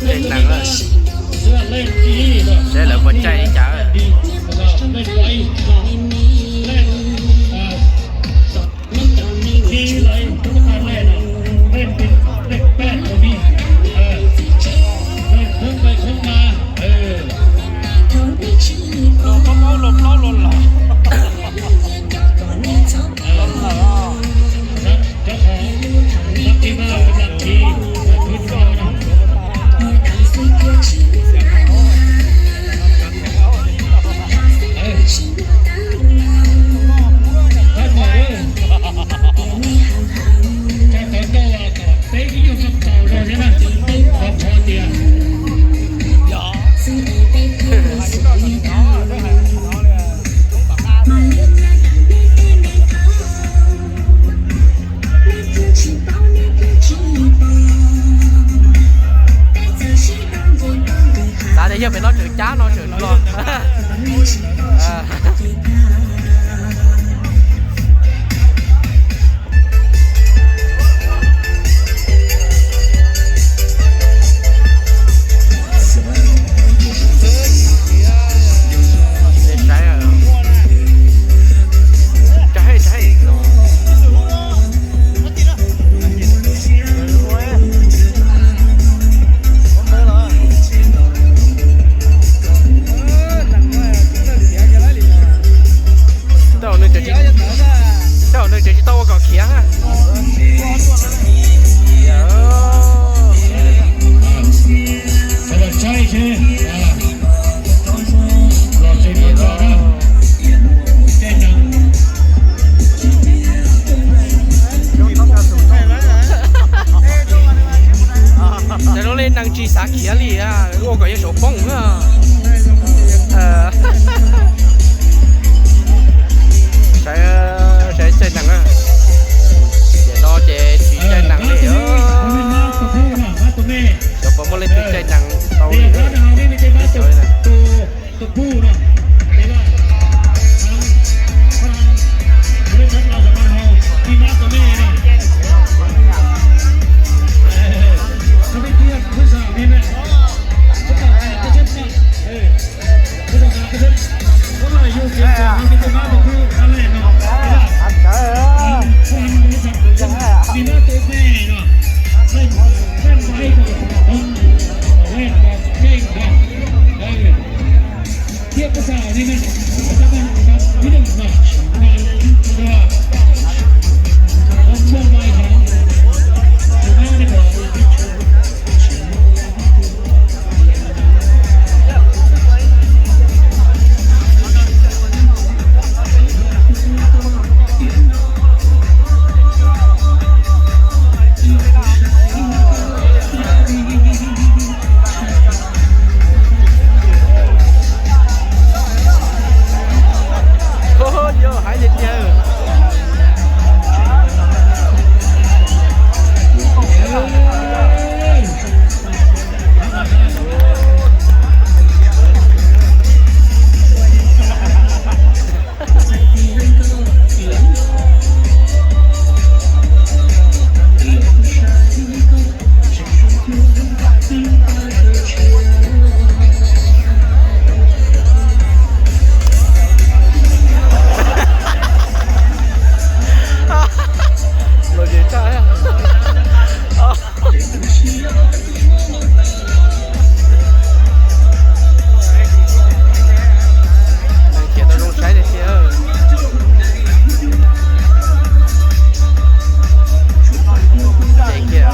Caij nees, saib lawv puas caij li cas. Xav tias yog pem no tseem cab no tseem los. Tej zaum nws tseem tsis tau ua kom khiav. Ces lub li nees tsis xav khiav li, ua kom yawg saum poob. Saib, saib caij nees. Tiam no ces tsis caij nees li. Xyov puas muaj leej twg caij nees tau li. Yog hais tiag tiag. Los ces tshaj. Khiav tau zoo saib tiag tiag. Ces kiag.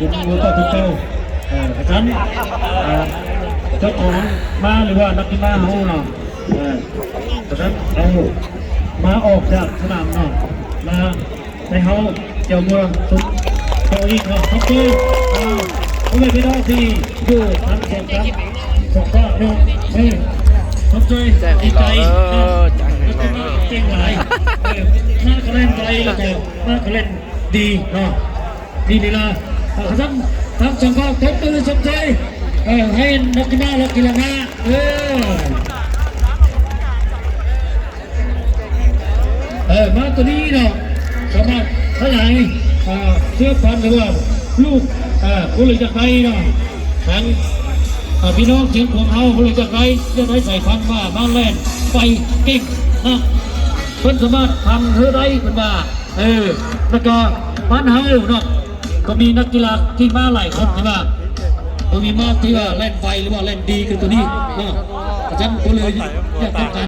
cũng mua tao tôi châu. Ờ, chắc chắn, ờ, cho con má rồi qua nó cái má hổ nó. Ờ, chắc chắn, ờ, má ọc ra cái làm nó. Má, cái hổ, cho mua, tôi, tôi đi nó, không chứ. Ờ, không biết cái đó thì, dù, ăn, ăn, ăn, không có, nó, ừ, không chơi, đi cày, ờ, nó cái má ọc trên lại. Ờ, má có lên cày, nó có, má có lên đi, nó. Di li los tam tam tsoom koj tov pw sov txai, hais noj kis noj los kis los na. Mas tus ni no, sawv daws thab lais, xwb pab lwm, lub, huv lwm caj dai no, heev, pib noob ceev khuam hauv huv lwm caj dai, caj dai xais phab mas mas leej pais keej na, peb sawv mas phab hwv dai peb mas, na ko pab hauv no. Kom mi noj kis las kis mas laim qhov mas, kom mi mas kis leej pais los leej di kws tus ni, a cab kuv lwm yog tau qab